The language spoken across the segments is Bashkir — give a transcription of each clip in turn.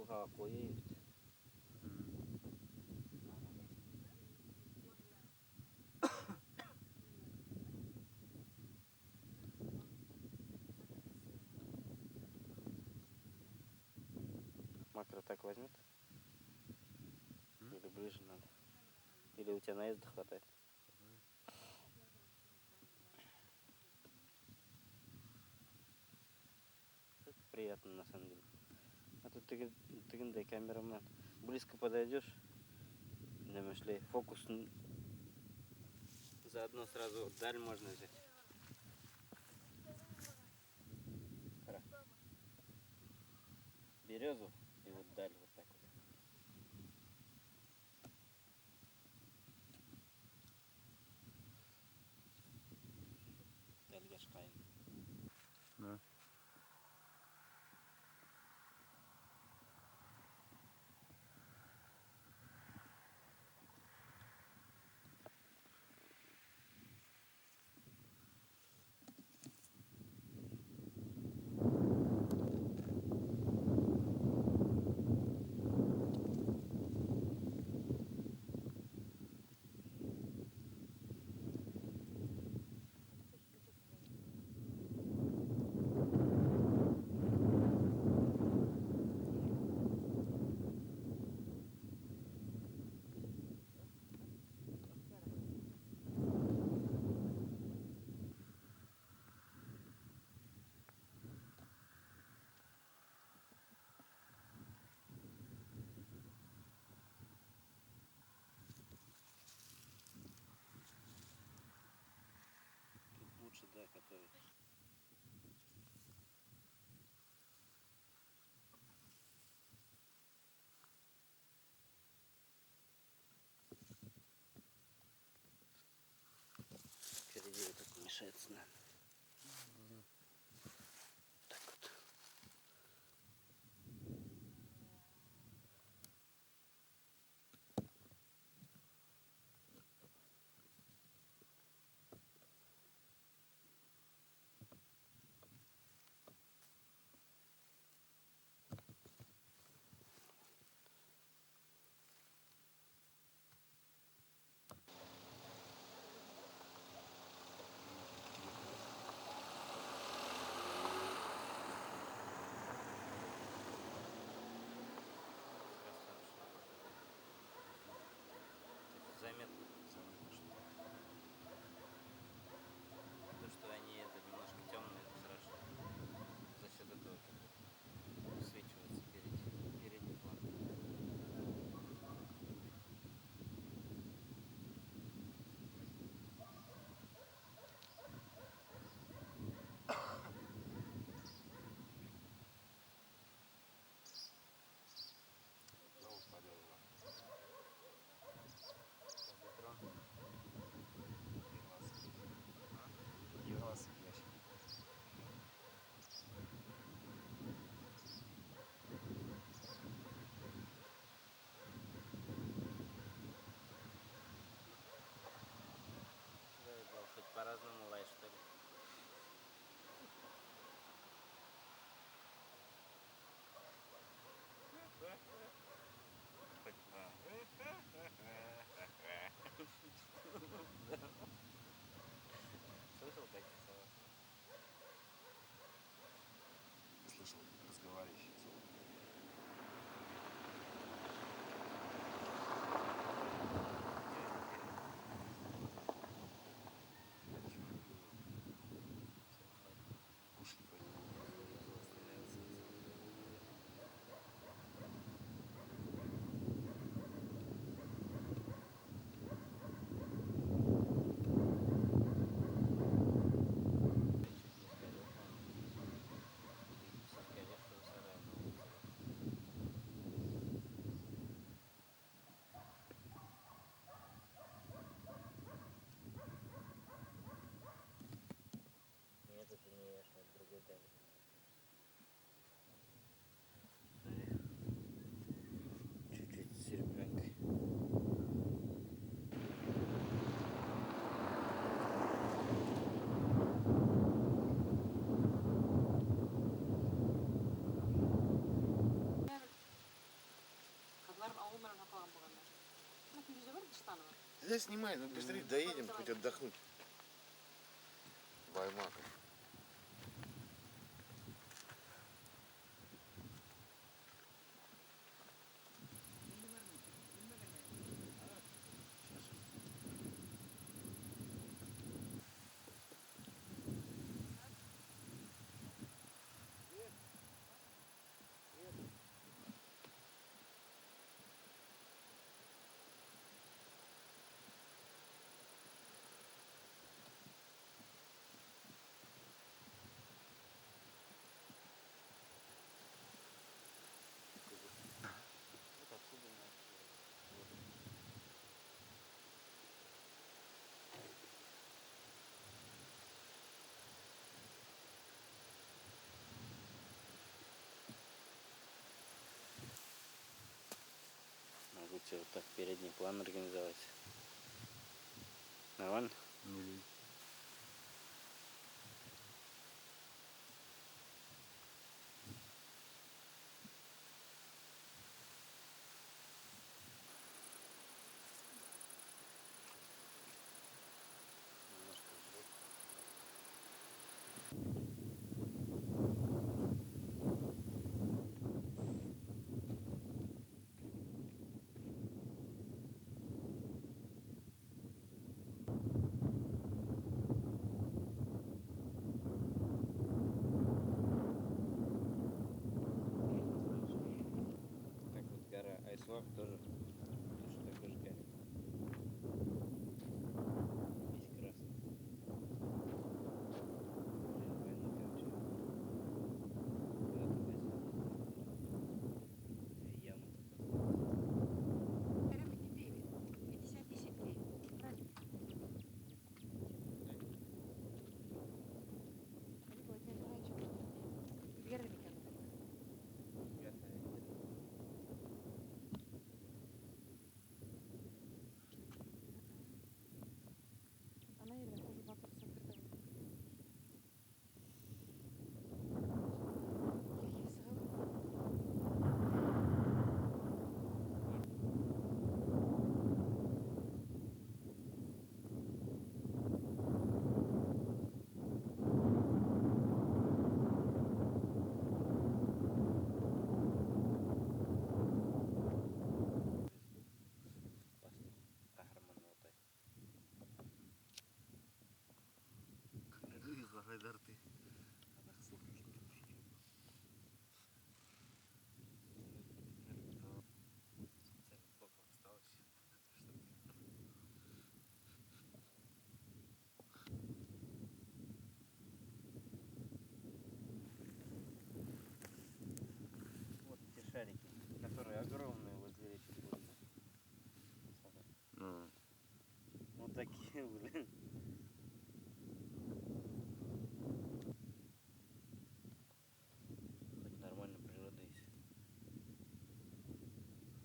Йылғаға ҡуйы бит. Макро так возьмет? Или ближе надо? Или у тебя наезда хватает? Это приятно на самом деле. А тут ты, тегендәй камера менән близко подойдешь, эшләй, фокус заодно сразу даль можно взять. Ҡара. Березу и вот даль вот так вот. Тәлгәш ҡайын. Да. Тут лучше, да, который. Впереди вот это мешается, наверное. Так вот. Да снимай, ну быстрее доедем, хоть отдохнуть. Баймаков. Вот отсюда начали. Могу тебе вот так передний план организовать. Нормально? Не лезь. Немножко сбоку. Как вот гора Айслак тоже точно такой же горе. Весь красный. Во время войны, короче, куда-то возили. Такая яма тут осталась. Ана ерҙә тоже матур центрҙа. Йә, сығалым. Пастух Ҡаһарман Алтай. Ҡарайҙар ти. Ана ҡыҫылып китте. Специально боком встал еще, чтобы Вот те шарики, которые огромные возле речки были, да? Смотри. Ну, Вот такие, блин. Хоть нормально природа есть.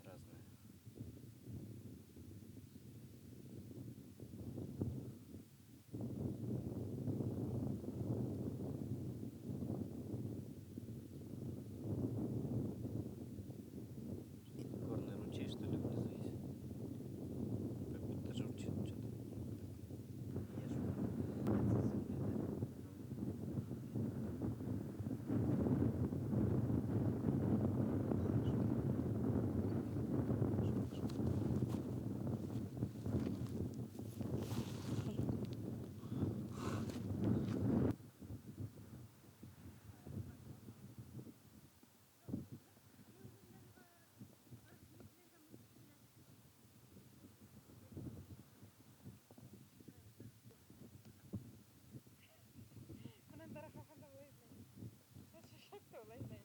Разная. Горный ручей, что ли, внизу есть? Как будто журчит что-то такое. Ешь. Земли, да? Бынан дарахаханда былай эҙләй. Былай эҙләй.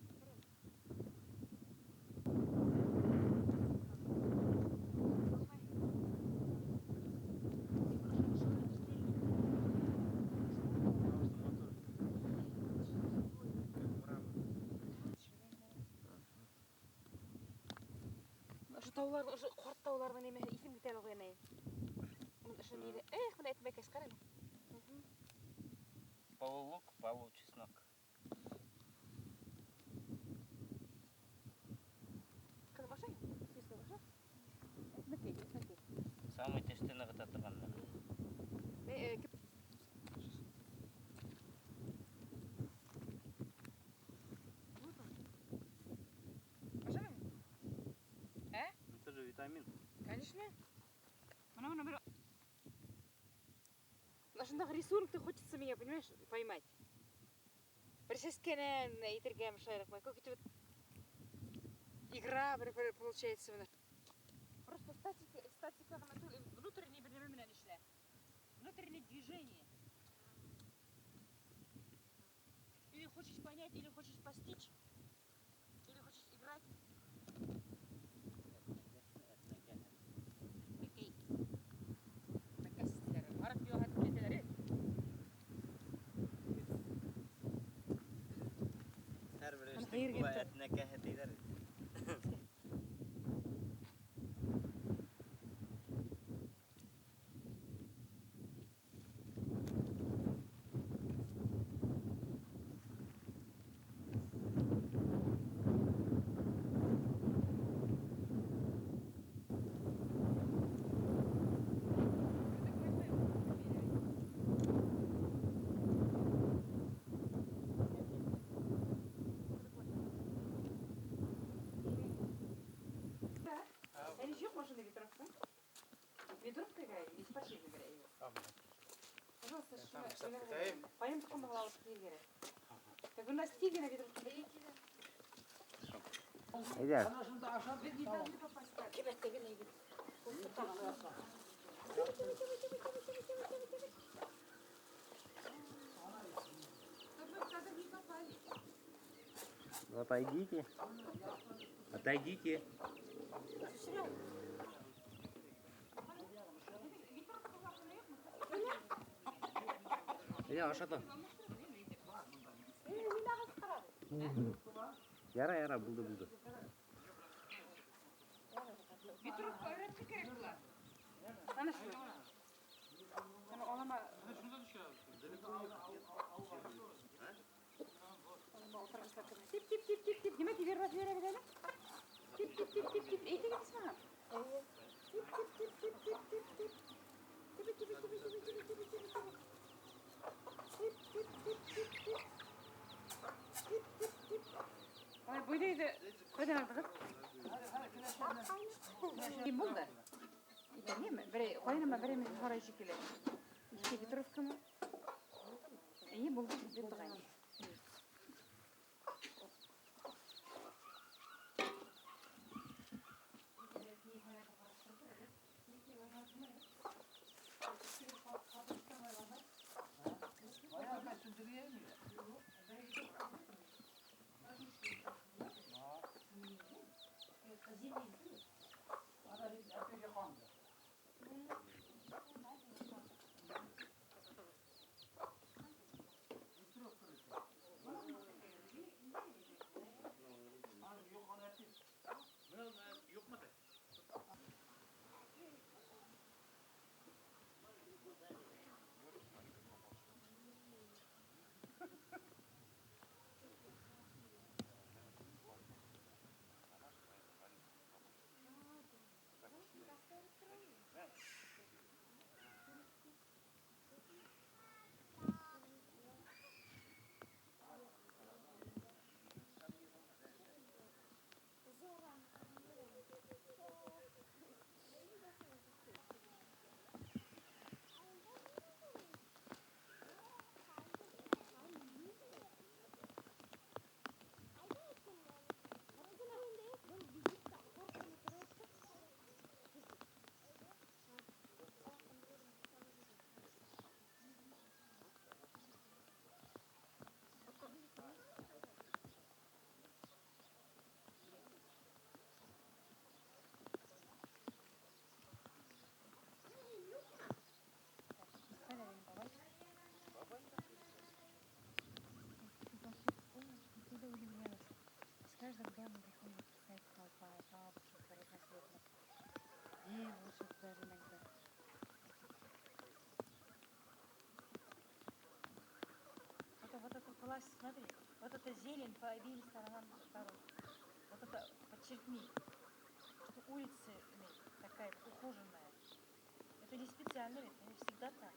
Потому что мотор как мрамор. Ошо таулар, ошо ҡарт тауларҙың нимәһе иҫем китә әле ҡуянай. Ошо ниҙе, эх, бына әтмәкәс, ҡара әле. Полулук, получеснок. Ҡыҙым, ашай. Сиска аша. Әтмәкәй, әтмәкәй. Самый теште нығытҡан. Конечно. Бына бер ошондағы рисунокты хочется меня, понимаешь, поймать. Бер сәскәнән әйтергә шулайыраҡ, какой-то вот игра бер получается бына. Просто статика, статика ғына түгел, внутренний бер нәмә менән эшлә. Внутреннее движение. Или хочешь понять, или хочешь постичь, или хочешь играть. Окей. Мәкәс тиләр. Һарыҡ йыуаһа тип әйтәләр, э? Һәр бер Ана эштең һыйыр була килеп. Әтнәкәһе тиҙәр. Әле юҡ машина ветровка. Ветровка кәрәк, не спортивный кәрәк. Пожалуйста, шуны ҡайын тоҡомоғоҙ алып килер кәрәк. Так у нас тигәнә ветровка. Әйҙә. Беҙ не должны попасть так. Кибәттә генә егет. Чтобы мы в кадр не попали. Отойдите. Отойдите. Серег. Әйҙә, ашата. Ярай, ярай, булды, булды. Ветровка өйрәтергә кәрәк була. Ана шуны. Ана алама. Алама ултырғыслап кенә. Тип, тип, тип, тип, тип. Нимә тибер бирә бит әле? Тип, тип, тип, тип, тип. Әйтегеҙ исмаһам. Тип, тип, тип, тип, тип, тип, тип. Тип, тип, тип, тип, тип, тип, тип, тип. Тип, тип, тип, тип, тип. Тип, тип, тип. Ай, бойҙайҙы ҡайҙан алдығыҙ? Кем булды? Нимә? Берәй ҡайныма берәй һорай шикелле. Иҫке ветровкамы? Эйе, булды, беҙ туғайны. С каждым домом приходит какая-то толпа бабушек разноцветных, девушек даже иногда. Это вот это класс, смотри, вот это зелень по обеим сторонам дорог. Вот это подчеркни, что улица такая ухоженная. Это не специально ведь, они всегда так.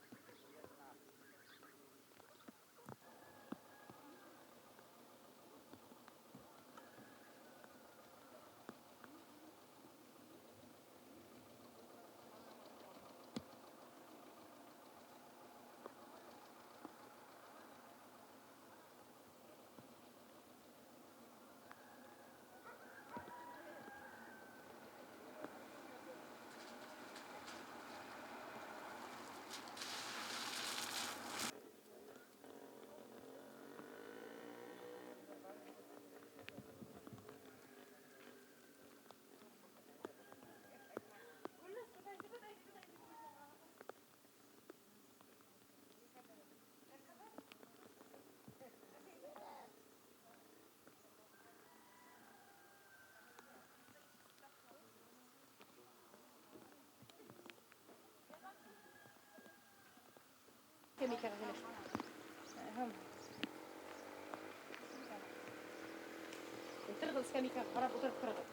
Был скамейкаға ҡарап ултырып тороғоҙ.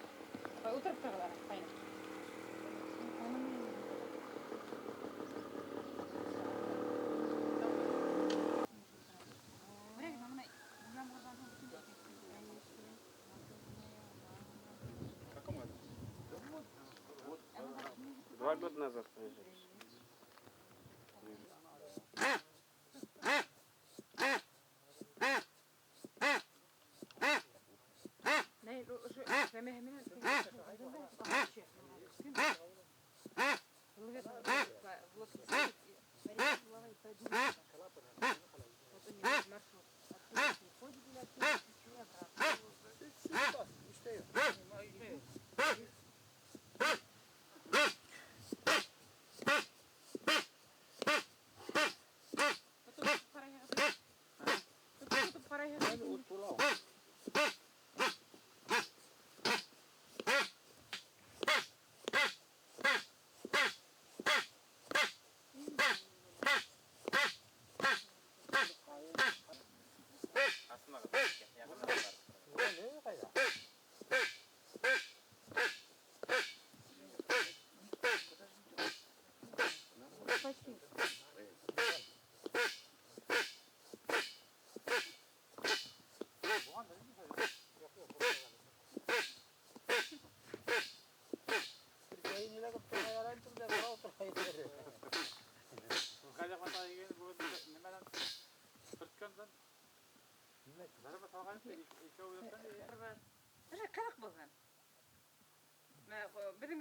Ултырып тороғоҙ ана, ҡайын. 2 года назад приезжали. Ҡыҙыҡ булған. Беҙҙең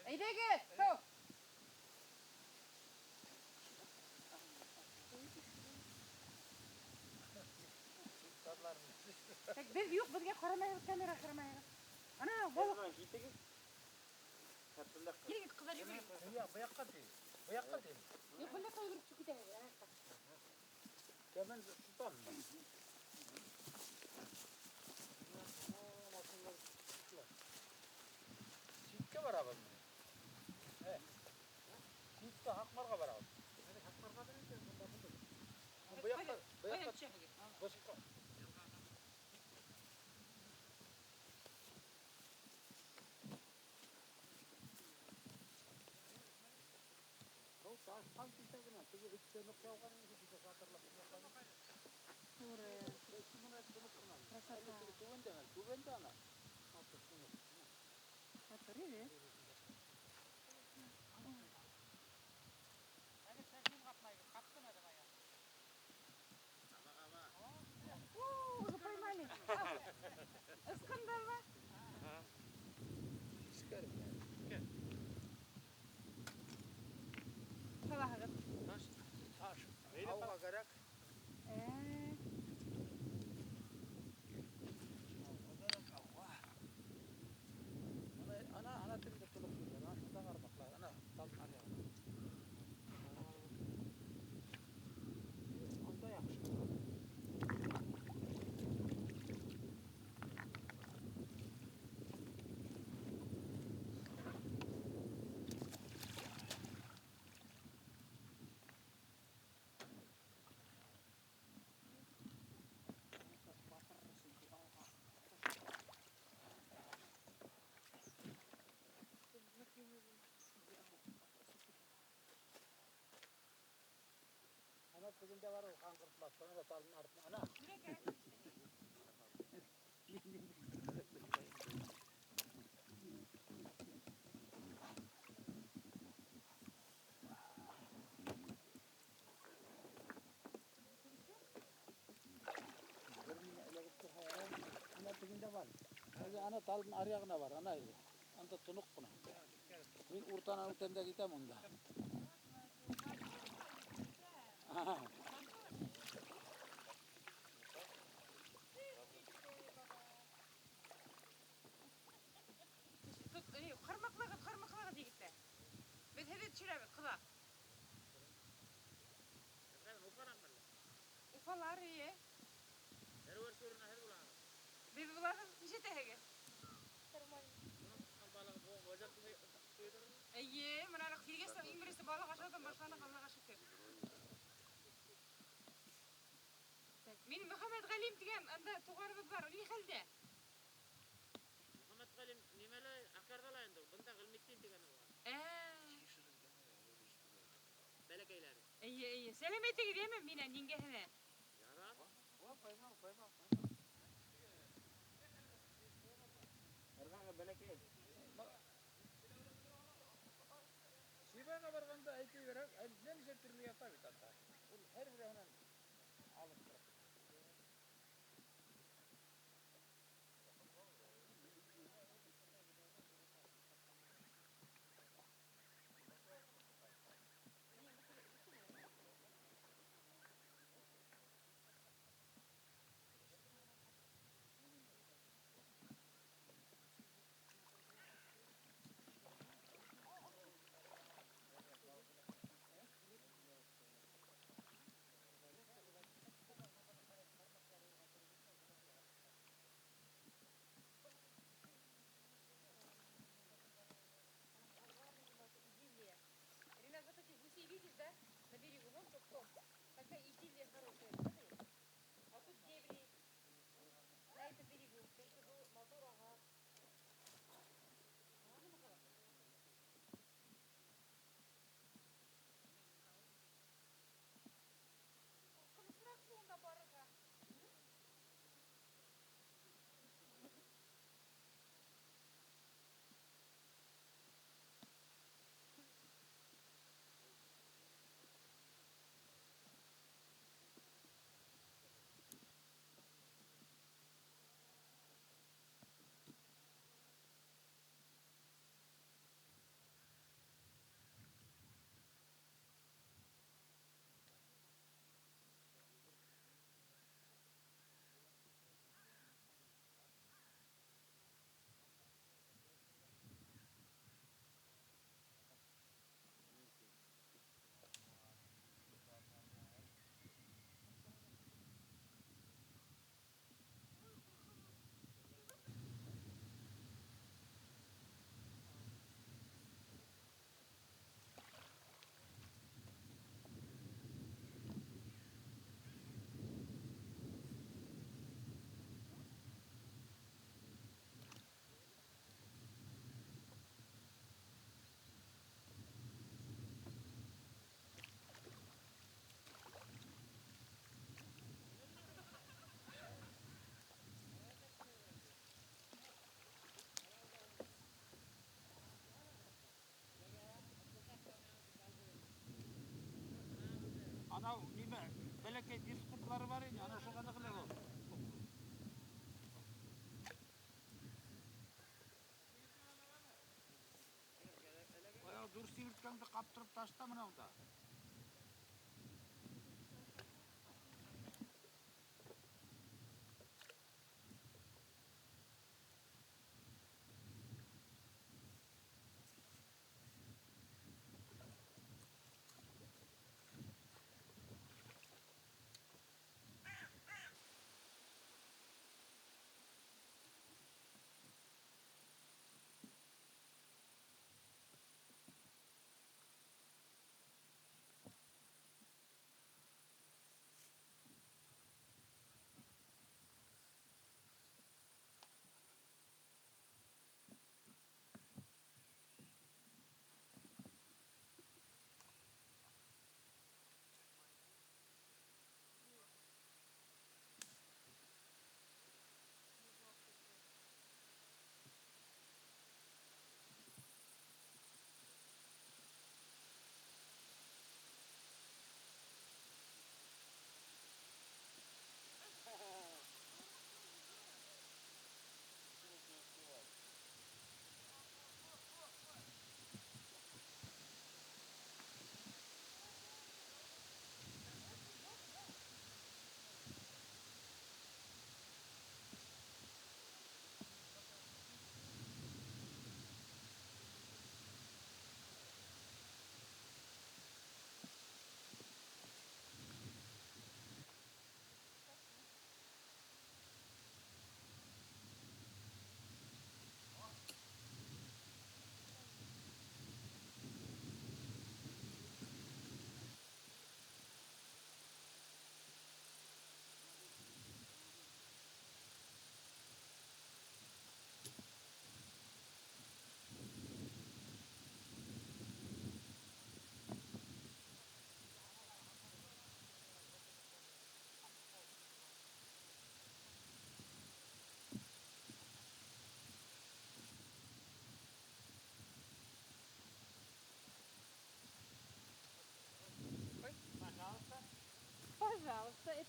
Әйҙәгеҙ, һыу. Так, беҙ юҡ, беҙгә ҡарамайбыҙ, камера ҡарамайбыҙ. Ана, балыҡ. Килегеҙ, ҡыҙҙар, йүгерегеҙ. Юҡ, бында йүгереп төшөп китәбеҙ, ана яҡта. Ҡайҙан төшәһегеҙ? Красота. Привет. Уже поймали. Искандерва. Ана талдың аръяғына бар, ана ерҙә. Анда тоноҡ ҡына. Мин уртанан үтәм дә китәм унда. Ага. Тут ҡармаҡлағыҙ, ҡармаҡлағыҙ, егеттәр. Беҙ һеҙҙе төшөрәбеҙ, ҡоҙа. Уфалар, эйе. Беҙ булабыҙ, нисәтәһегеҙ? Эйе, бына килгәс тә иң беренсе балыҡ ашауҙан башланыҡ, Аллаға шөкөр. Так, мин Мөхәммәт Ғәлим тигән анда туғаныбыҙ бар, ни хәлдә? Мөхәммәт Ғәлим нимәлә Аҡъярҙа ла инде, бында Ғилметдин тигәне бар. Бәләкәйләре. Эйе, эйе. Сәләм әйтегеҙ, йәме, минән еңгәһенә. Ярар. Бәләкәй. Сибайға барғанда әйтеү кәрәк, әллә нисә төрлө ята бит анда. Ул һәр береһенән алып тора. Ренат, вот этих гусей видишь, да? На берегу, вон в том. Такая идиллия хорошая, смотри. А тут дебри. На этом берегу. Мотор, ага. Ҡурҡынысыраҡ шул унда барырға. Анау нимә, бәләкәй тирес ҡортлары бар ине, ана шуға ныҡлы ул. Баяғы ҙур сиңерткәңде ҡаптырып ташта мына унда.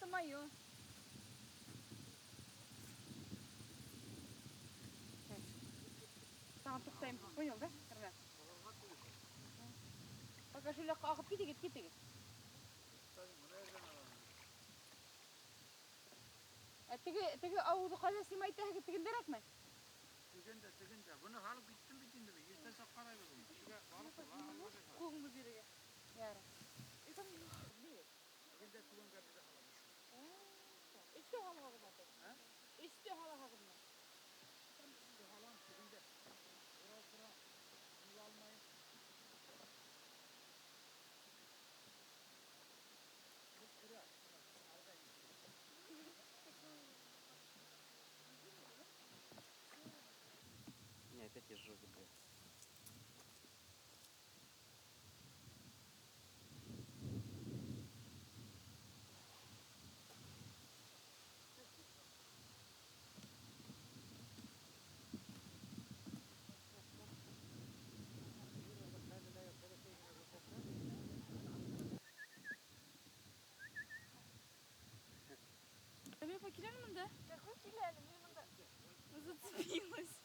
мое. Тағын туҡтайым. Понял, да? Ренат? Пока шул яҡҡа ағып китегеҙ, китегеҙ. Ә теге ауылды ҡайҙа снимать итәһегеҙ, тегендәрәкме? Тегендә, тегендә. Быны алып киттем бит инде. Иртәнсәк ҡарайбыҙ уны. Кешегә барып Ҡулыңды бирергә. Ярай. Тегендә түбәнгә беҙ алабыҙ. Өҫтө һалаһығыҙмы? Өҫтө һалаһығыҙмы? Өҫтө һалам, тегендә. Урал тора, юл алмайым. Бу тора, алға китте. Не, опять изжоги, блядь. Киләлеме дә? Какой киләле? Мин монда зацепилась.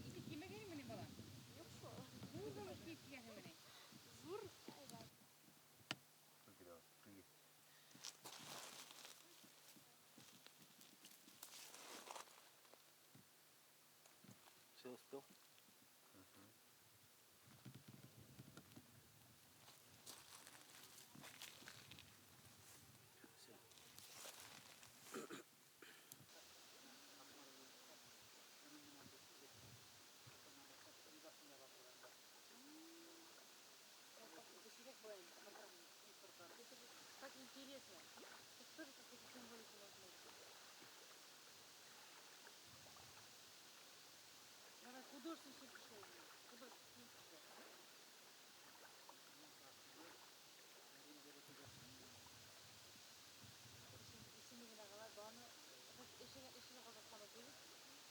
Итек кимәгәнме ни, балам? Юҡ шул. Ҙур галош кейеп килгәнһеңме ни? Ҙур. Прыгай, давай, прыгай. Все успел? Все. Так интересно. Тут тоже какой-то символика должна быть. Давай художественный пришел. Художественный пришел.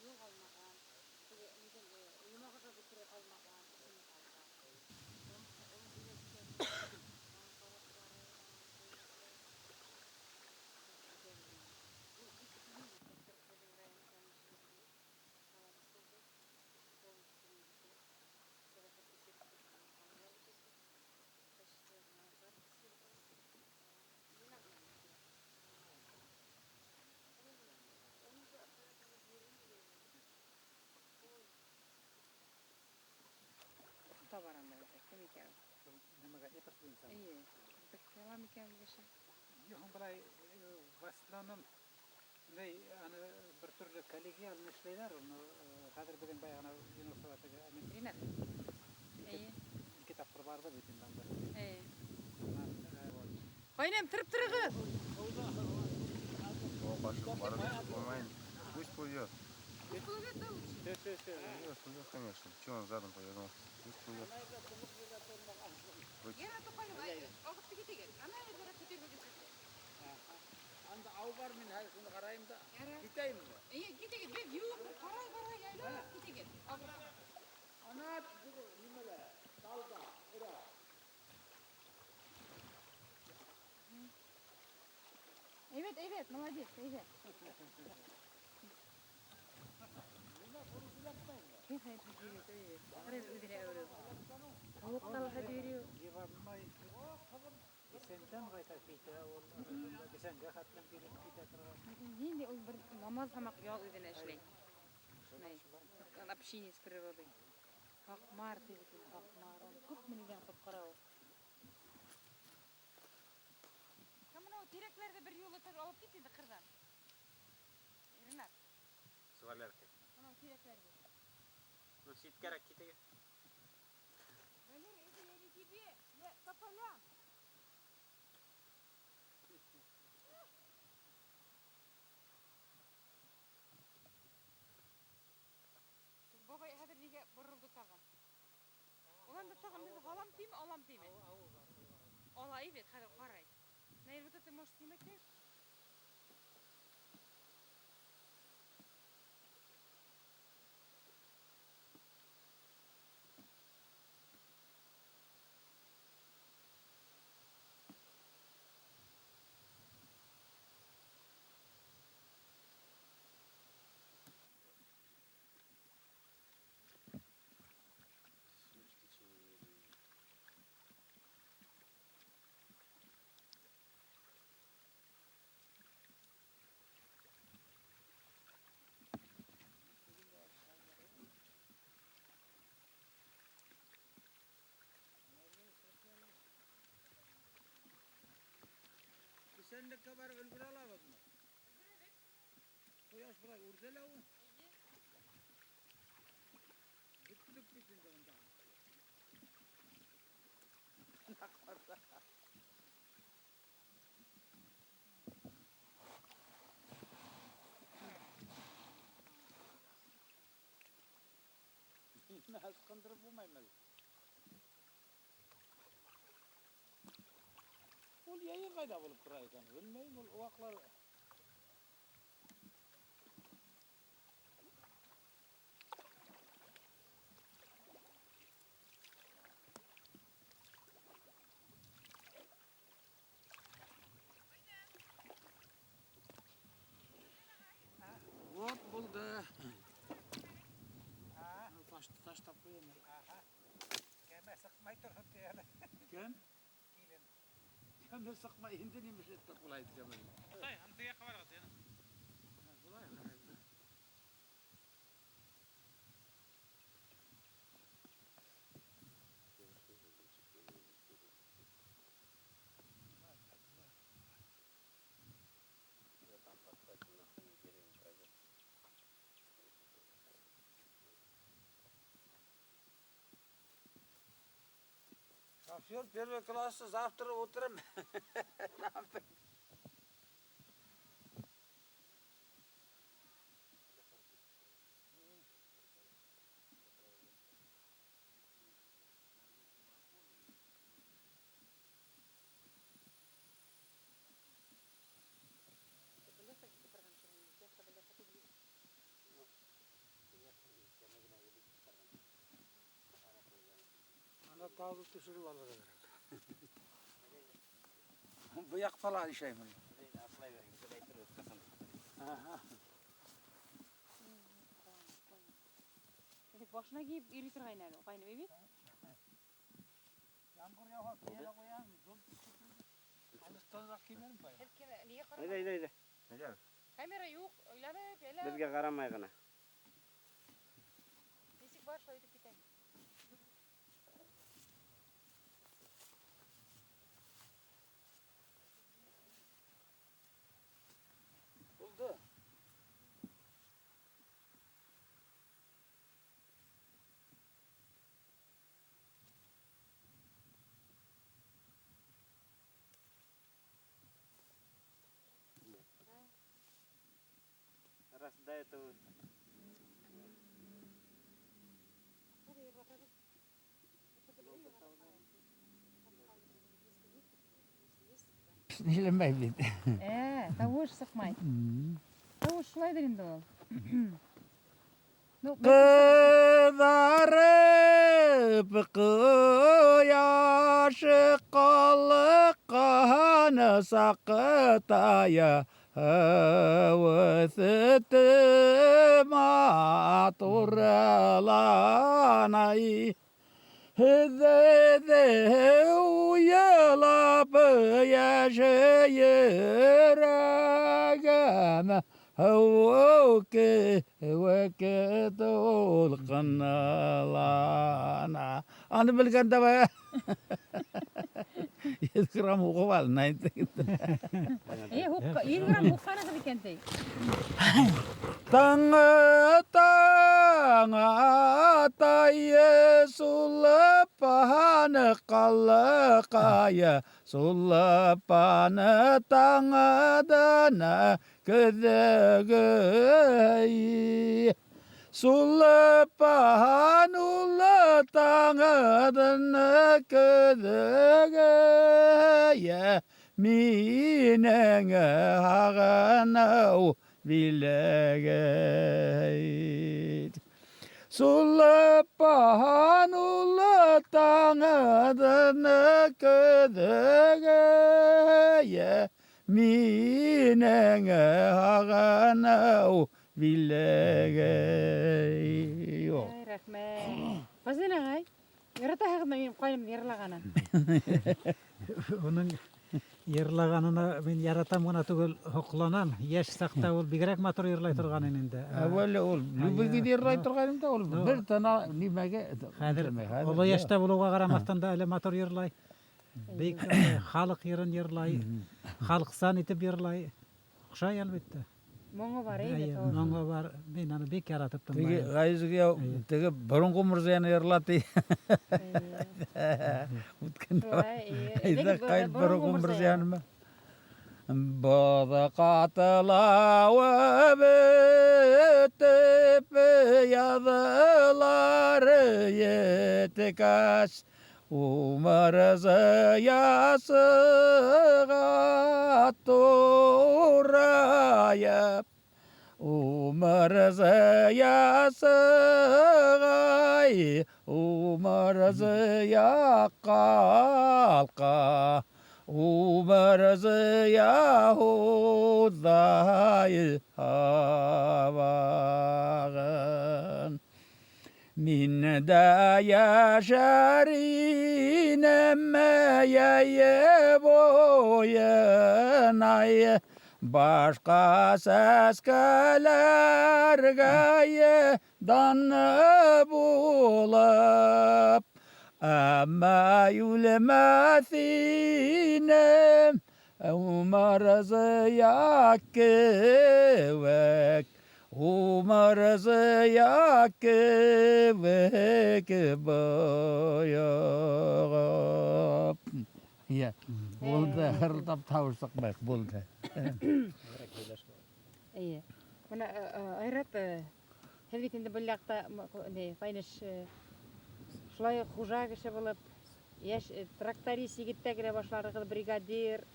Юл ҡалмаған, теге ниҙән йомағажа бөтөрә ҡалмаған, исеме ҡалған. Уны өйрәткән, уның балаҡтары, ул бик беҙҙең район молодец булды, полностью Сәләхетдин Сәләхетдин Табарам бер, кем икән? Нимәгә эпос буйынса? Эйе. Кем икән кеше? Юҡ, былай в основном ни аны бер төрлө коллегиаль эшләйләр, уны хәҙер беҙҙең бая ғына Юнусова теге Әмин Ринат. Эйе. Ике тапҡыр барҙы бит инде анда. Эйе. Унан, Ҡайнам, тороп тороғоҙ. О, Паша, барып булмай. Пусть плывет. Пусть плывет, да, лучше? Все, все, все. Плывет, плывет, конечно. Чего он задом повернулся? Пусть плывет. Гера Топалева, ағып китегеҙ. Ана әҙерәк күтәрелеп китте. Анда ау бар, мин хәҙер шуны ҡарайым да. Ярар. Китәйемме? Эйе, китегеҙ. Беҙ юҡ, ҡарай, ҡарай, яйлап китегеҙ. Ана нимәлә? Талда, ура. Әйбәт, әйбәт, молодец, әйбәт. Бесәндән ҡайта китә, ул бесәнгә хәтлем килеп китә торған. Ниндәй ул бер намаҙ һымаҡ ял үҙенә эшләй. Общение с природой. Һаҡмар ти бит ул, һаҡмар. Ул күпме нидән ҡотҡара ул. Һәм бынау тирәкләрҙе бер юлы алып кит инде ҡырҙан. Ринат. С Валеркой. Бынау тирәкләрҙе. Ну, ситкәрәк китегеҙ. Валера, это я не тебе, я тополям. Бабай хәҙер нигә боролдо тағын? Улан да тағын беҙ һалам тиме, алам тиме? Ала бит, хәҙер ҡарай. Наверное, вот это может снимать, да? Печәнлеккә барып өлгөрә алабыҙмы? Ҡояш былай үрҙе лә ул. Бөттөк бит инде унда. Ысҡындырып булмаймы әле? Ул йәйе ҡайҙа булып тора икән? Белмәйем, ул ваҡлар. Вот булды. Таштап ҡуям. Аһа. Кәмә сыҡмай торһон ти әле. Кем? Килен. Кәмә сыҡмай инде нимә эшләп ҡулай кәмәне. Атай, аны теге яҡҡа барығыҙ, яна. Былай. Я там подхватим, нахуй на деревню пройдет. Шофер первый класса завтра утром. Ана тауҙы төшөрөп алырға кәрәк. Был яҡта ла ишәймен. Аһа. Элек башына кейеп йөрөй торғайны әле, ҡайны бит? Ямғыр яуһа кейә лә ҡуям. Алыҫтаныраҡ кеймәнем бая. Һеҙ нигә ҡарап? Әйҙә, әйҙә, әйҙә. Әйҙә. Камера юҡ, уйланып, ялап. Беҙгә ҡарамай ғына. Нисек бар, шулай итеп китә. Булды. Раз до этого. Ниләмәй бит. Тауыш сыҡмай. Тауыш шулайҙыр инде ул. Ну, Ҡыҙарып ҡояш ҡалҡҡан саҡтая үҫте матурланай. Һеҙҙе уйлап йәшәй йөрәгем, һыу кеүек тулҡынлана. Аны белгәндә бая 100 грамм уҡып алын әйтте. 100 грамм уҡҡанығыҙ икән ти. Таң таң атай сулпан ҡалҡай, сулпан таңдан көҙөгөй. Сулпан ул таңдан көҙөгөй, минең һағыныу биләгәй. Сулпан ул таңдан көҙөгөй, минең һағыныу биләгәй. Ай, рәхмәт. Фазыл ағай, яратаһығыҙмы минең ҡайным йырлағанын? Уның йырлағанына мин яратам ғына түгел, һоҡланам. Йәш саҡта ул бигерәк матур йырлай торған ине инде. Әүәле ул любыйҙы йырлай торған инде, ул бер тана нимәгә Хәҙер интелмәй, хәҙер оло юҡ. йәштә булыуға ҡарамаҫтан да әле матур йырлай. Бик йырлай, халыҡ йырын йырлай, халыҡсан итеп йырлай. Оҡшай, әлбиттә. Моңо бар, әйе, Эйе, тавышы. моңо бар. Мин аны бик яратып Теге тыңлайым. Ғәзизгә теге боронғо Мырзаяны йырлаты. Эйе. Үткән Шулай, эйе. Әйҙә Ләкин ҡайт боронғо боронғо Мырзаянымы? Мырзаянымы? Боҙ ҡатылауы бөтөп, яҙылар еткәс, Умырзая сыға турайып, Умырзая сығай, Умырзая ҡалҡа, Умырзая һуҙай һабағын. Мин дә йәшәр инем йәйе буйына, башҡа сәскәләргә дан булып, әммә үлмәҫ инем Умырзая кеүек, Умырзая кеүек бойоғоп. Йә, булды, хырылдап тауыш сыҡмай, булды. Эйе. Бына Айрат, һеҙ бит инде был яҡта ни, ҡайныш шулай уҡ хужа кеше булып, йәш тракторист егеттә генә башларығыҙ, бригадир,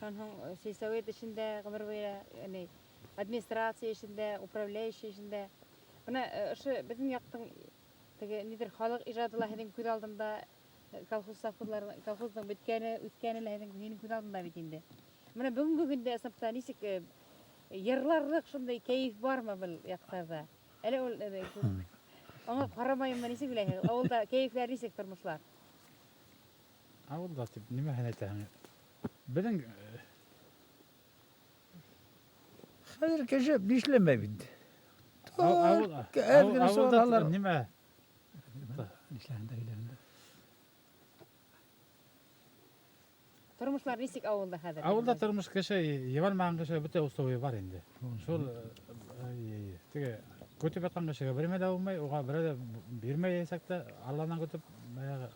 шунан һуң сельсовет эшендә ғүмер буйы, ни, администрация эшендә, управляющий эшендә. Бына ошо беҙҙең яҡтың теге нидер халыҡ ижады ла һеҙҙең күҙ алдында, колхоз совхозлар, колхоздың бөткәне, үткәне лә һеҙҙең һинең күҙ алдында бит инде. Бына бөгөнгө көндә ысынлап нисек йырларлыҡ шундай кәйеф бармы был яҡтарҙа? Әле ул аңа ҡарамайыммы, нисек уйлайһығыҙ? Ауылда кәйефләр нисек, тормошлар? Ауылда тип нимәһен әйтәһең? Беҙҙең Хәҙер кеше нишләмәй бит. Ауыл Әҙ генә ауылда сығаралар. нимә? Нишләһендә, һөйләһендә. Тормошлар нисек ауылда хәҙер? Ауылда тормош кеше ебалмаған кеше бөтә условия бар инде. Шул теге көтөп ятҡан кешегә бер нимә лә булмай, уға берәү ҙә бирмәйәсәк тә, Алланан көтөп баяғы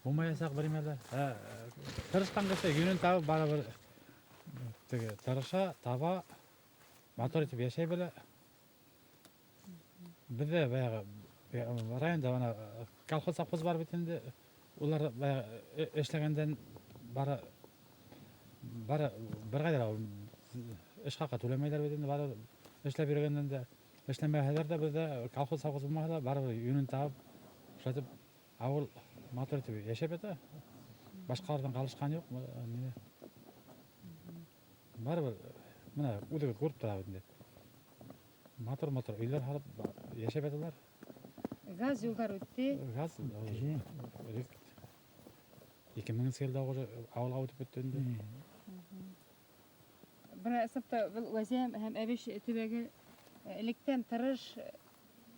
булмаясаҡ бер нимә лә. Тырышҡан кеше йүнен табып барыбер теге тырыша, таба, матур итеп йәшәй белә. Беҙҙә баяғы районда бына колхоз совхоз бар бит инде. Улар баяғы эшләгәндән бары бары бер ҡайҙа ла эш хаҡы түләмәйҙәр бит инде, бары эшләп йөрөгәндән дә, эшләмәһәләр ҙә беҙҙә колхоз совхоз булмаһа ла барыбер йүнен табып, шулайтып ауыл матур итеп йәшәп ята. Башҡаларҙан ҡалышҡан юҡ, нимә. Барыбер бына үҙегеҙ күреп тора инде. Матур-матур өйҙәр һалып йәшәп яталар. Газ юлдар үтте. Газ, ике меңенсе йылда уже ауылға үтеп бөттө инде. Бына ысынлап та был Вәзәм һәм Әбеш төбәге электән тырыш,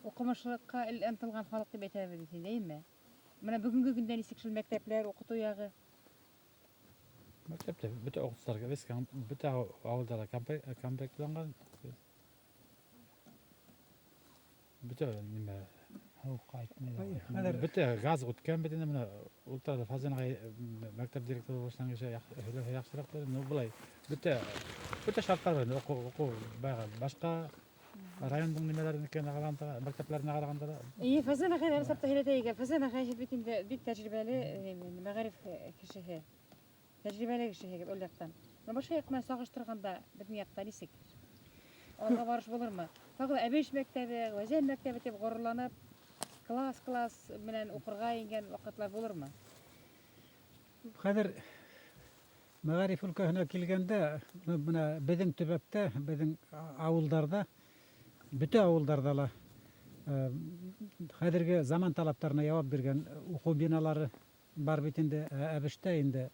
уҡымышлыҡҡа ынтылған халыҡ тип әйтәбеҙ бит инде, әйеме? Бына бөгөнгө көндә нисек шул мәктәпләр, уҡытыу яғы? Мәктәптә бөтә уҡытыусылар беҙ бөтә ауылда ла комплектланған. Бөтә нимә? Һыу ҡайтмай. Хәҙер бөтә газ үткән бит инде, бына ултырҙы Фазыл ағай мәктәп директоры булған кеше һөйләһә яҡшыраҡ булыр. Ну, былай бөтә шарттар бар инде, уҡыу баяғы башҡа райондың нимәләренекенә ҡарағанда, мәктәпләренә ҡарағанда ла. Эйе, Фазыл ағай ҙа рөхсәт һөйләтә икән. Фазыл ағай һеҙ бит инде бик тәжрибәле, мәғариф кешеһе. Тәжрибәле кешеһе ул яҡтан. Бына башҡа яҡ менән сағыштырғанда беҙҙең яҡта нисек? Алға барыш булырмы? Тағы ла Әбеш мәктәбе, Вәзән мәктәбе тип ғорурланып, класс-класс менән уҡырға ингән ваҡытлар булырмы? Хәҙер мәғариф өлкәһенә килгәндә, бына беҙҙең төбәктә, беҙҙең ауылдарҙа, бөтә ауылдарҙа ла, хәҙерге заман талаптарына яуап биргән уҡыу биналары бар бит инде. Әбештә инде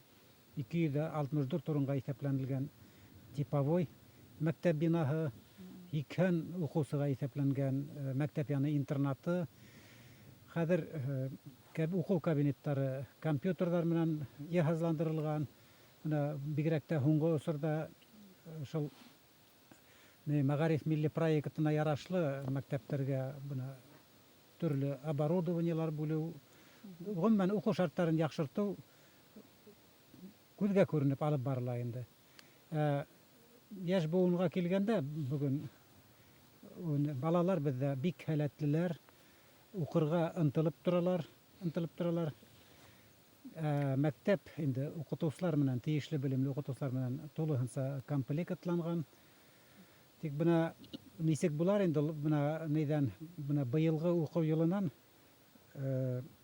ике йөҙ алтмыш дүрт урынға иҫәпләнелгән типовой мәктәп бинаһы, һикһән уҡыусыға иҫәпләнгән, мәктәп яны интернаты. Хәҙер, Уҡыу кабинеттары компьютерҙар менән йыһазландырылған. Бына бигерәк тә һуңғы осорҙа шул мәғариф милли проектына ярашлы мәктәптәргә бына төрлө оборудованиелар бүлеү, ғөмүмән уҡыу шарттарын яҡшыртыу күҙгә күренеп алып барыла инде. Йәш быуынға килгәндә, бөгөн балалар беҙҙә бик һәләтлеләр, уҡырға ынтылып торалар, ынтылып торалар. Мәктәп инде уҡытыусылар менән, тейешле белемле уҡытыусылар менән тулыһынса комплектланған. Тик бына нисек булар инде ул, бына нейҙән, бына быйылғы уҡыу йылынан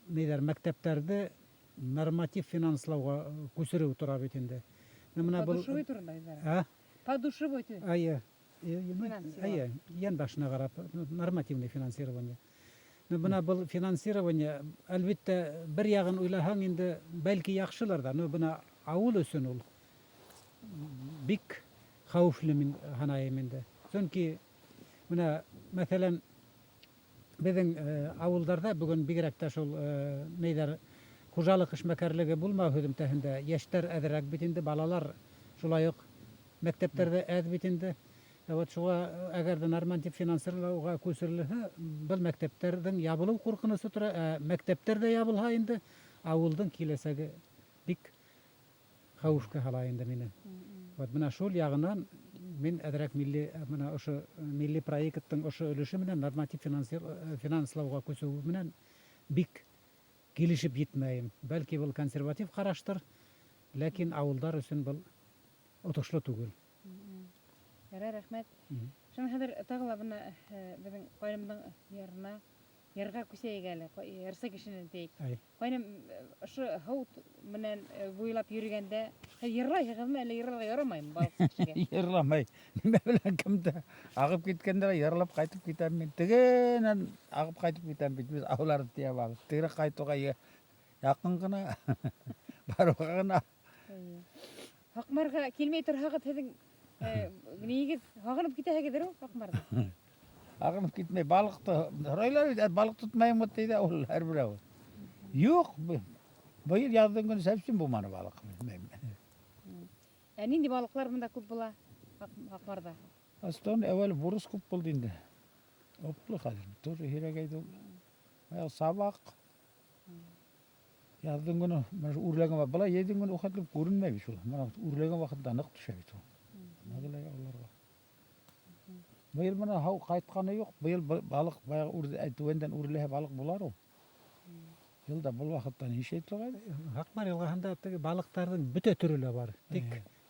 нейҙәр мәктәптәрҙе норматив финанслауға күсереү тора бит инде. Бына был Подушевой турында инде. А? Подушевой. Әйе. Финансирование. Әйе, йән башына ҡарап, нормативный финансирование. Бына был финансирование, әлбиттә, бер яғын уйлаһаң инде, бәлки яҡшылыр ҙа, но бына ауыл өсөн ул бик хәүефле мин һанайым инде. Сөнки бына, мәҫәлән, беҙҙең ауылдарҙа бөгөн бигерәк тә шул нейҙәр хужалыҡ эшмәкәрлеге булмау һөҙөмтәһендә йәштәр әҙерәк бит инде, балалар шулай уҡ мәктәптәрҙә әҙ бит инде. Вот шуға әгәр ҙә норматив финансировауға күсерелһә, был мәктәптәрҙең ябылыу ҡурҡынысы тора. Ә мәктәптәр ҙә ябылһа инде, ауылдың киләсәге бик хәүефкә һала инде мине. Вот бына шул яғынан мин әҙерәк милли, бына ошо милли проекттың ошо өлөшө менән норматив финанслауға күсеү менән бик килешеп етмәйем. Бәлки был консерватив ҡараштыр, ләкин ауылдар өсөн был отошло түгел. Ярай, рәхмәт. Шуны хәҙер тағы ла бына беҙҙең ҡайнымдың ярына, ярға күсәйек әле, ярсы кешене тейек. Әй. Ҡайным, ошо һыу менән буйлап йөрөгәндә, һеҙ йырлайһығыҙмы, әллә йырларға ярамаймы балыҡсы кешегә? Йырламай. Нимә белән кемдә ағып киткәндә йырлап ҡайтып китәм мин. Тегенән ағып ҡайтып китәм бит, беҙ ауларҙы тейәп алып. Тегерәк ҡайтыуға яҡын ғына, барыуға ғына. Эйе. Һаҡмарға килмәй торһағыҙ, һеҙҙең нигеҙ һағынып китәһегеҙҙер ул Һаҡмарҙы? Һағынып китмәй, балыҡты һорайлар бит, балыҡ тотмайым ти ҙә ул һәр берәү. Юҡ, быйыл яҙҙың көнө совсем булманы балыҡ, белмәйем. Ә ниндәй балыҡлар бында күп була Һаҡмарҙа? Астон әүәл бурыс күп булды инде. Оплы хәҙер, тоже һирәгәйҙе ул. Баяғы сабаҡ. Яҙҙың көнө, мына шу үрләгән ваҡыт, былай йәйҙең көнө ухатлып күренмәй бит шул. Мына үрләгән ваҡытта ныҡ төшә бит ул. Нәгеләй уларға. Быйыл бына һау ҡайтҡаны юҡ. Быйыл балыҡ баяғы түбәндән үрләһә балыҡ булар ул. Йылда был ваҡытта нисә торғайны? Һаҡмар йылғаһында теге балыҡтарҙың бөтә төрө лә бар. Тик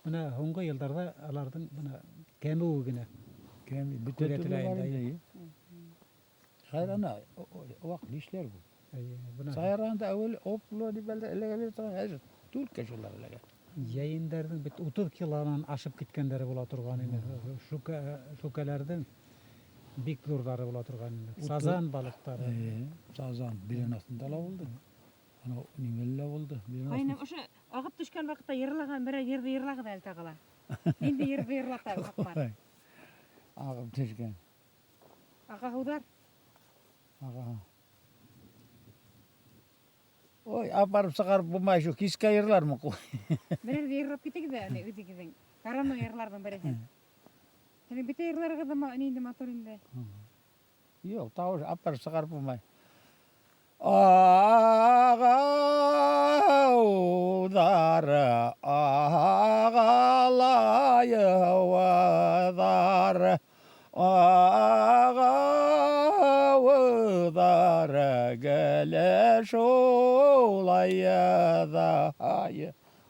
бына һуңғы йылдарҙа аларҙың бына кәмеүе генә. Кәме, бөтә Күҙәтелә төрө бар инде, инде, әйе. әйе. Хәҙер ана, ваҡ нишләр был? Әйе, бына. Сайранда әүәл опло дип әлдә эләгә бирә торған, хәҙер түлке шулар эләгә. Йәйендәрҙең бит 30 килонан ашып киткәндәре була торған ине. Шүкәләрҙең бик ҙурҙары була торған ине. Утыҙ. Сазан балыҡтары. Эйе, сазан билен аҫтында ла булды. Анау нимәле лә булды, билен Ҡайным, аҫтында. ошо ағып төшкән ваҡытта йырлаған берәр йырҙы йырлағыҙ әле тағы ла. Ниндәй йырҙы йырлата Һаҡмар? Ағып төшкән. Аға һыуҙар? Аға. Ой, апарып сығарып булмай шул, кискә йырлармы ҡуй? Берәрҙе йырлап китегеҙ әле үҙегеҙҙең. Караны йырларҙың береһен. Һеҙҙең бөтә йырларығыҙ ҙа ниндәй матур инде. Юҡ, тауыш апарып сығарып булмай. Ағауҙар, ағалайыуҙар, ағауҙар, геле шулайҙай,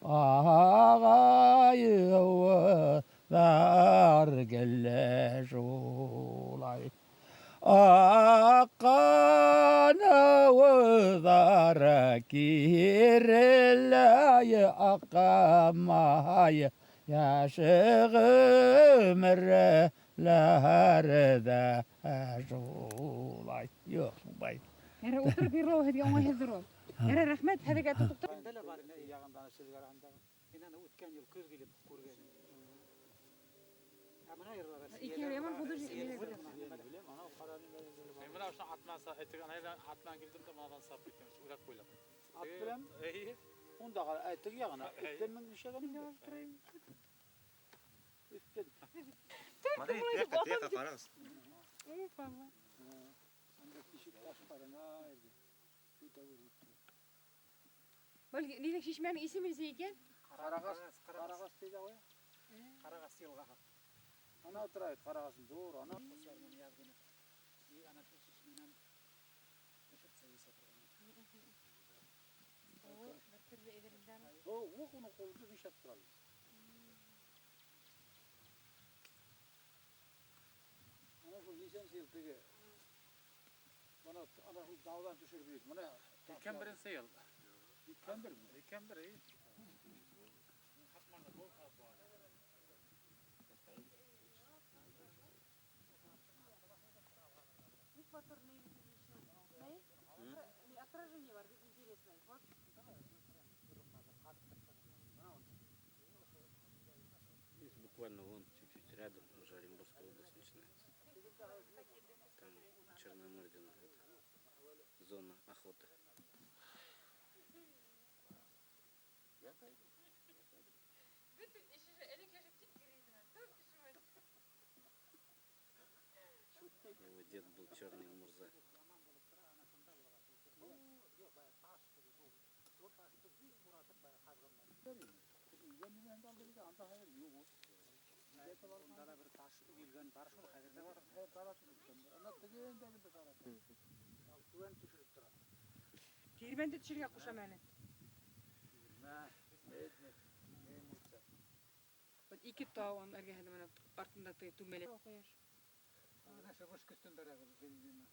ағайыуҙар, геле шулай. Аҡҡан ауыҙҙар киреләй аҡҡамай, йәше ғүмерләр ҙә шулай. Юҡ, шулай. Ярай, ултырып йырлау һеҙгә уңайһыҙҙыр ул. Ярай, рәхмәт, һеҙгә тотоп тор. Бында ла бар ине, яғында селгәрәндә. Мин аны үткән йыл көҙ килеп күргән. Ә бына йырлар Ике яман художник. Мына Ошоно ат менән ат менән килдем дә монадан сап киттем, үҙәк буйлап. Ат белән? Эйе. Унда теге яғына өҫтән менеп эшләгән инде. Өҫтән. Смотри, тияҡҡа, тияҡҡа ҡарағыҙ. Анда тишек таш бар, ана ерҙә. Үтә үтә. Был ниҙең шишмәнең исеме нисек икән? Ҡарағас, Ҡарағас тиҙе ғой. Ҡарағас йылғаһы. Ана ултыра бит, Ҡарағасын ҙур, ана. И ана шул шишмәнән төшөп сәй эсә торған. Бер төрлө әйберҙән. О, уны ҡулды нишләп тора бит. Ана шул нисәнсе йыл теге. Бына ана шул тауҙан төшөрөп бит. Бына 2001 йыл. 2001 ми? 2001, эйе. Бик матур ни ни отражение бар, бик интересный. Вот. Здесь буквально вон чуть-чуть рядом уже Оренбургская область начинается. Там Черномырдино, это зона охоты. Его дед был черный мурза. Унда ла бер таш өйөлгән бар шул, хәҙер ҙә бар. Түбән төшөрөп тора. Тирмәнде төшөргә ҡушам әле. Вот ике тау аның эргәһендә менә артында теге түмәләк. Ҡояш. Ана шул көстөн бәрә бензинны.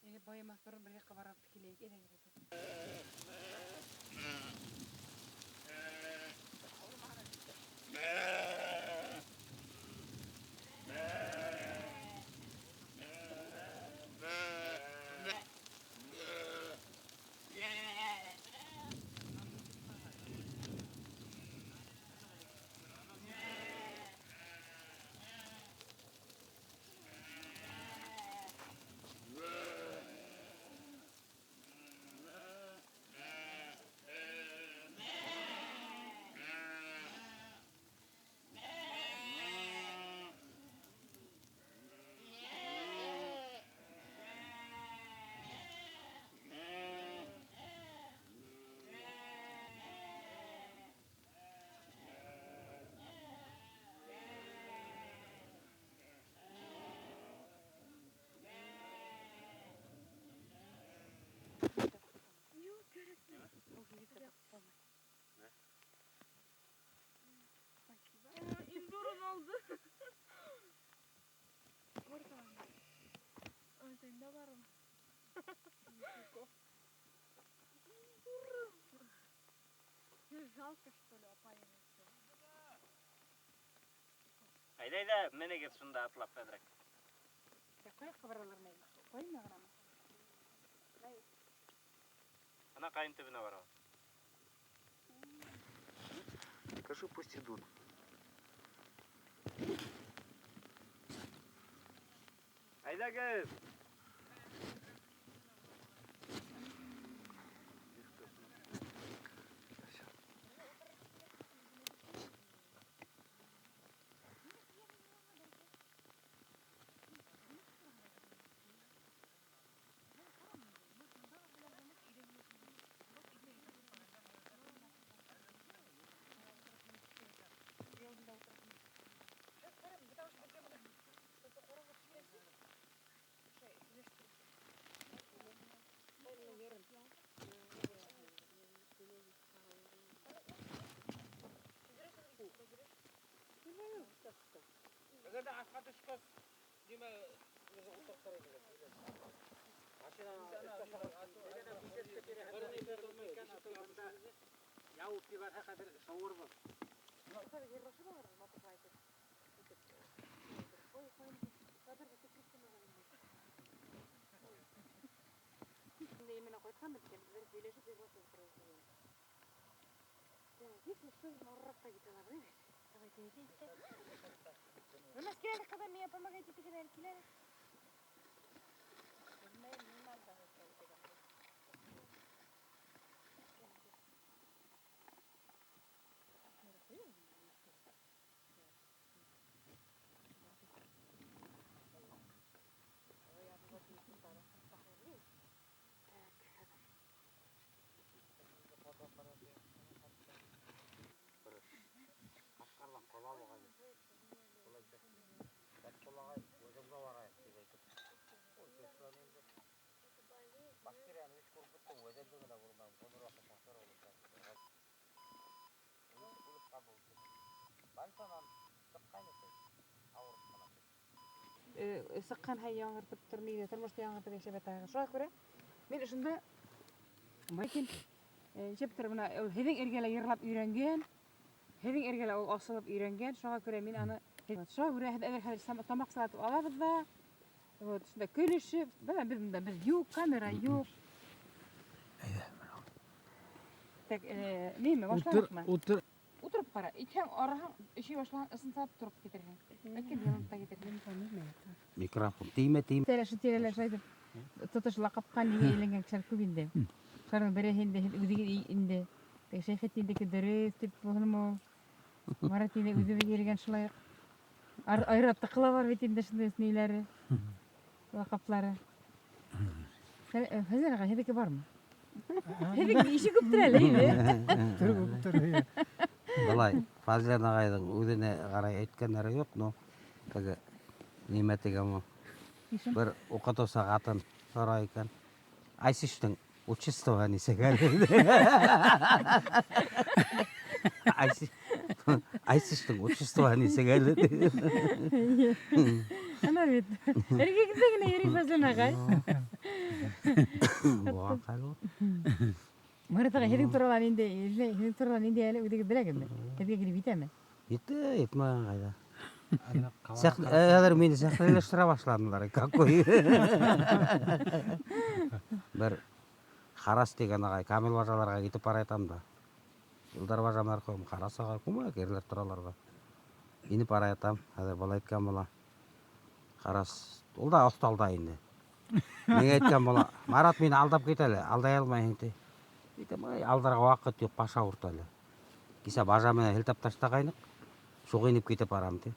Эге байымаҫ борон бер яҡҡа барып киләйек, әйҙә. Индурын алды. Сенде бармы? Жалко, что ли, опаленный все. Әйҙә, әйҙә, менегеҙ шунда атлап әҙерәк. Ҡайҙа баралар мәй? Ҡайҙа ғынамы? Ана ҡайын төбөнә барабыҙ. Скажи, пусть идут. Әйҙәгеҙ! Әгәр ҙә аҫҡа төшкәс, нимә ултырттар инде. Яуып ебәрһә хәҙер шауырбыҙ. Именно ҡайтҡан бит икән, беҙ һөйләшеп йөрөп ултырабыҙ. Если что, арыраҡ та китә алабыҙ, бит. Гөлназ, кил әле, ҡыҙым, миңә помогать итегеҙ әле, кил әле. Ҡашҡарҙан ҡола буғай. Бәтҡол ағай, үҙеңдә барайыҡ, тип әйтеп. Ой, кешеләр инде. Башкирияны весь күреп бөттөм, үҙемде генә күрмәнем. Ғүмер ваҡыт шофер булып үлеп ҡалды. Больницанан сыҡҡайны ти, ауырып ҡына. Сыҡҡан һайын яңыртып тормай, тормошто яңыртып йәшәп ятаһығыҙ. Шуға күрә мин ошонда ләкин нисектер бына ул һеҙҙең эргәлә йырлап өйрәнгән, һеҙҙең эргәлә ул асылып өйрәнгән, шуға күрә мин аны шуға күрә һеҙ әҙер хәҙер тамаҡ салатып алабыҙ ҙа, вот шунда көлөшөп, бына беҙ бында беҙ юҡ, камера юҡ. Әйҙә. Так, нимә, Ултыр, башланыҡмы? ултыр. Ултырып ҡара, итһәң, арыһаң, өшөй башлаһаң, ысынлап тороп китерһең. Бәлки йылынып та китерһең. Микрофон теймә, теймә. Тәлә, шул тирәлә шулай итеп, тотош лаҡапҡа нигә әйләнгән кешеләр күп инде. Шуларҙың береһе инде һеҙ үҙегеҙ инде. Теге Шәйхетдиндеке дөрөҫ тип булһынмы ул? Марат инде үҙебеҙ йөрөгән шулай уҡ. Айраттыҡы ла бар бит инде шундай ниләре, лаҡаплары. Хәзер ағай, һеҙҙеке бармы? Һеҙҙең ише күптер әле, инде. Күптер, күптер, эйе. Былай, Фазлиан ағайҙың үҙенә ҡарай әйткәндәре юҡ, но теге нимә тигән ул? Ишем? Бер уҡытыусы ҡатын һорай икән. Айсиштың отчество нисек әле? Айсиштың отчество нисек әле? Ана бит. Эргегеҙҙә генә йөрөй Фазлиан ағай. Булған хәл ул. Марат ағай, һеҙҙең турала ниндәй, һеҙҙең турала ниндәй әле үҙегеҙ беләгеҙме? Һеҙгә килеп етәме? Етте, етмәгән ҡайҙа. Хәҙер мине сәхнәләштерә башланылар. Какой? Бер Харас тигән ағай Камил бажаларға китеп бара ятам да. Илдар бажа мәрхүм, Харас ағай күмәк ерләр торалар ҙа. Инеп бара ятам, хәҙер бала әйткән була. Харас, ул да оҫталда инде. Миңә әйткән була, Марат мине алдап кит әле, алдай алмайһың ти. Әйтәм, ай, алдарға ваҡыт юҡ, баш ауырта әле. Кисә бажа менән һелтәп ташлағайныҡ, шуға инеп китеп барам ти.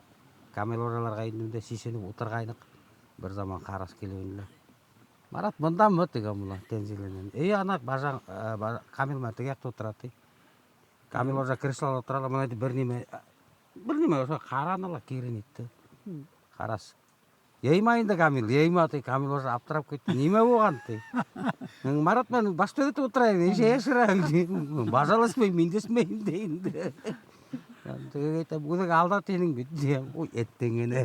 Камил бажаларға индем дә сисенеп ултырғайныҡ. Бер заман Харас килеп инде. Марат бындамы тигән була Тәнзиләнән. Эй, ана бажаң Камил менән теге яҡта ултыра ти. Камил бажа креслола ултыра ла, бына бер нимә, бер нимә ошо ҡараны ла кире итте. Харас. Йыйма инде Камил, йыйма ти. Камил бажа аптырап китте. Нимә булған ти. Марат менән баш төҙөтөп ултырайым, нисә йәшерәһең ти. Бажа ла эсмәйем, мин дә эсмәйем ти инде. Теге әйтәм, үҙең алда тинең бит, тием. Ой, әттең генә.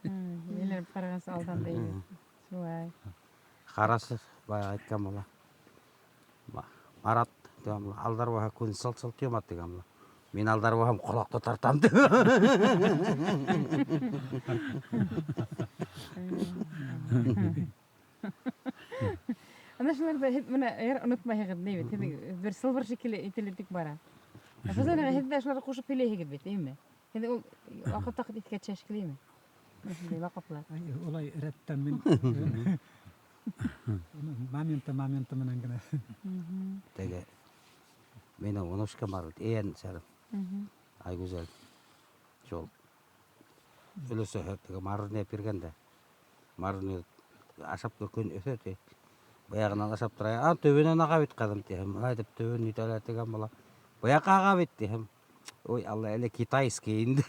Әйләнеп ҡарағансы алдан да инде. Шулай. Харас бая әйткән була. Марат тигән була, алдар булһа күҙен сылт-сылт йома тигән була. Мин алдар булһам ҡолаҡты тартам ти. Ана шуларҙы һеҙ бына әгәр онотмайһығыҙ, ни бит, һеҙҙең бер сылбыр шикелле ителеп тик бара. Ә Фазлиан ағай, һеҙ дә шуларҙы ҡушып һөйләйһегеҙ бит, әйме? Һеҙ ул ваҡыт-ваҡыт иҫкә төшә шикеллеме? Шундай лаҡаплар. Ай, улай рәттән мин моменты, моменты менән генә. Теге минең внучкам бар бит, Эйән сәрем. Айгүзәл. Шул өлөсө теге мороженое биргән дә. Мороженое ашап көн өҫә ти. Баяғынан ашап тора. А, төбөнән аға бит ҡыҙым тиһем. Ай тип төбөн итәлә тигән була. Баяҡ аға бит тиһем. Ой, Алла, әле китайский инде.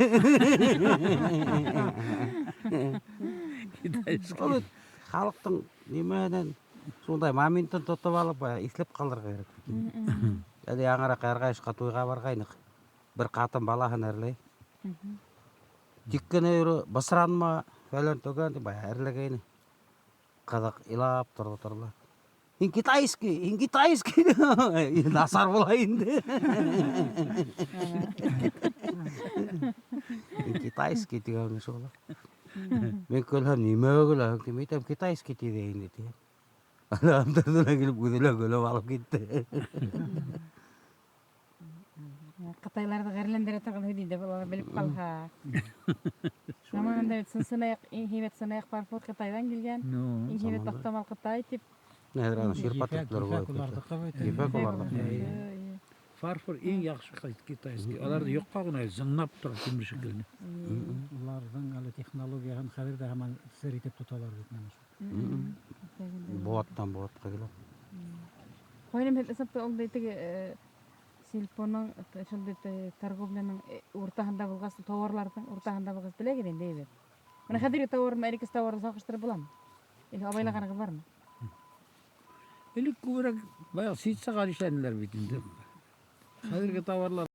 Китайский. Ул бит халыҡтың нимәһенән шундай моментын тотоп алып, бая иҫләп ҡалырға кәрәк. Әле яңыраҡ Ярғайышҡа туйға барғайныҡ. Бер ҡатын балаһын әрләй. Тик кенә йөрө, бысранма, фәлән төгән тип бая әрләгәйне. Ҡыҙыҡ илап торҙо, торҙо. Һин китайский, һин китайский. Насар була инде. Һин китайский тигән шул. Мин көлһәм, нимә көләһең тим, әйтәм, китайский тиҙе инде тием. Торҙо ла килеп, үҙе лә көлөп алып китте. Ҡытайларҙы ғәрләндерә торған һүҙ инде был, улар белеп ҡалһа. Заманында бит сынаяҡ, иң һәйбәт сынаяҡ фарфор Ҡытайҙан килгән. Ну, Иң һәйбәт Заманда. таҡтамал Ҡытай тип. Хәҙер ана ширпотребтар Ефәк уларҙыҡы бит. Ефәк уларҙыҡы. Эйе. Фарфор иң яҡшы китайский. Алар юҡҡа ғына зыңлап тора тимер шикелле. Уларҙың әле технологияһын хәҙер ҙә һаман сер итеп тоталар бит менә шул. Быуаттан быуатҡа килә. Ҡайным һеҙ ысынлап та ул теге сельпоның шундай торговляның уртаһында булғас, тауарларҙың уртаһында булғас беләгеҙ инде әйбәт. Бына хәҙерге тауар менән элекке тауарҙы сағыштырып буламы? Или абайлағанығыҙ бармы? Элек күберәк баяғы ситсаға эшләнеләр бит инде. Хәҙерге тауарлар